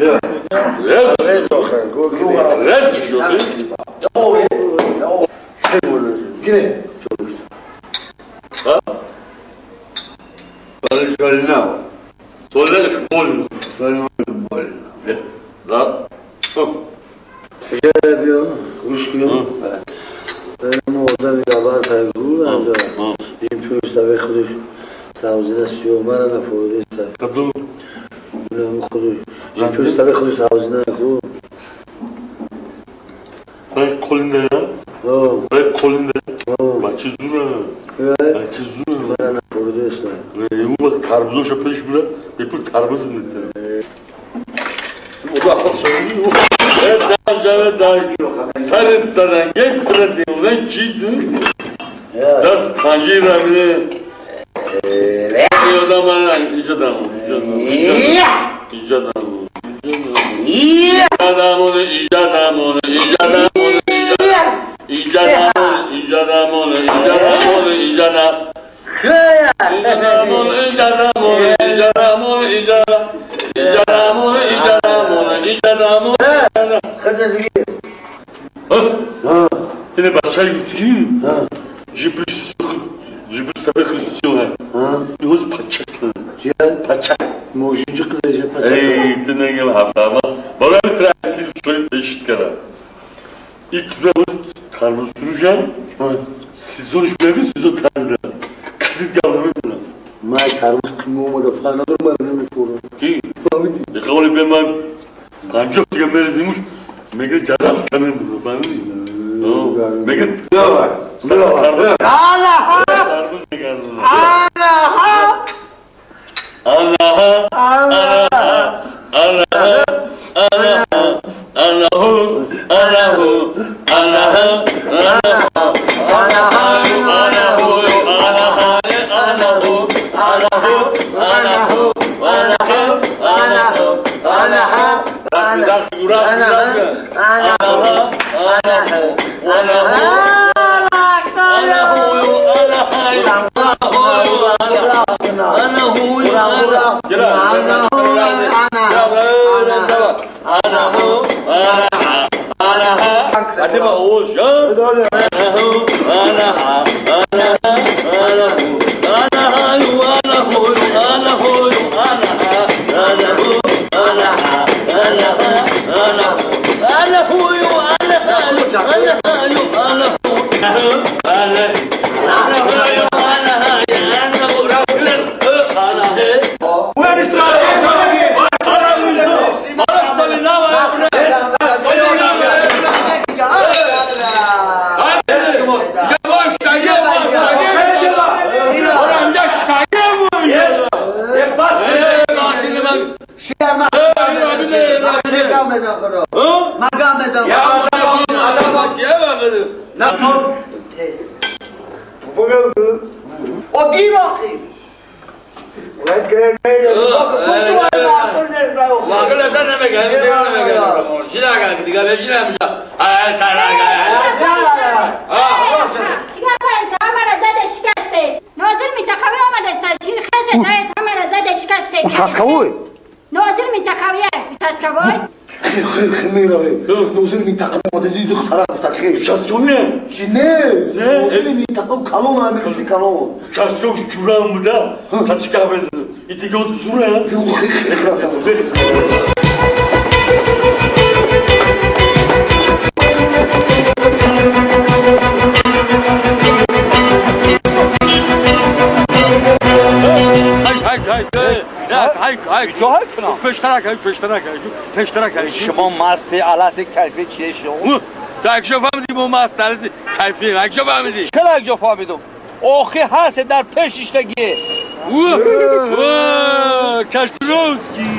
رز آخر رز شده گیره ها سولنا بول بول لا بیا گوش کن ما آدم دبر تایگور هم این پیش دبه خودش سوزینه سیو مرا نفورده است کدوم خودش این پیش دبه خودش سوزینه کو برای کلینده برای کلینده بچه زوره بچه زوره مرا نفورده است اون وقت تربوزش پیش بره به پول تربوز میده سرت زدن یک طرف دیوانه چی دست پنجه رمیده یادم من اینجا دم اینجا دم اینجا دم اینجا دم اینجا دم اینجا دم اینجا دم اینجا دم اینجا دم اینجا اینجا دم اینجا خزه دیگه اینه بچه گفتی جبل سبه خریستیونه یهوز پچک چیه؟ پچک موشی قدرشه پچک ای تنگم هفته اما بالا میترسی شوی پشت کردم ایک روز ترمز فروشم سیزونش ببین سیزون ترمز کسی گمرو میکنم من ترمز قیمه اومده فقط ندارم من نمیخورم کی؟ فهمیدی؟ قولی به من 50 دیگه برزیموش میگه جرس تمیم بود فهمیدی؟ میگه الله الله الله الله الله الله الله Участковой? ناظر منطقویه участковой؟ خیلی ناظر منطقه اومده دید دختره گفت خیلی участковый چی نه ناظر منطقه کلون همین کسی کلون участковый جورم بوده تا چی کار بزنه این دیگه زوره خیلی پشترک شما مستی السی کیفی چیه شما؟ تا اکجا فهمیدی ما مست السی کیفی اکجا فهمیدی؟ چرا اکجا فهمیدم؟ آخی هست در پیش اشتگی کشتروسکی.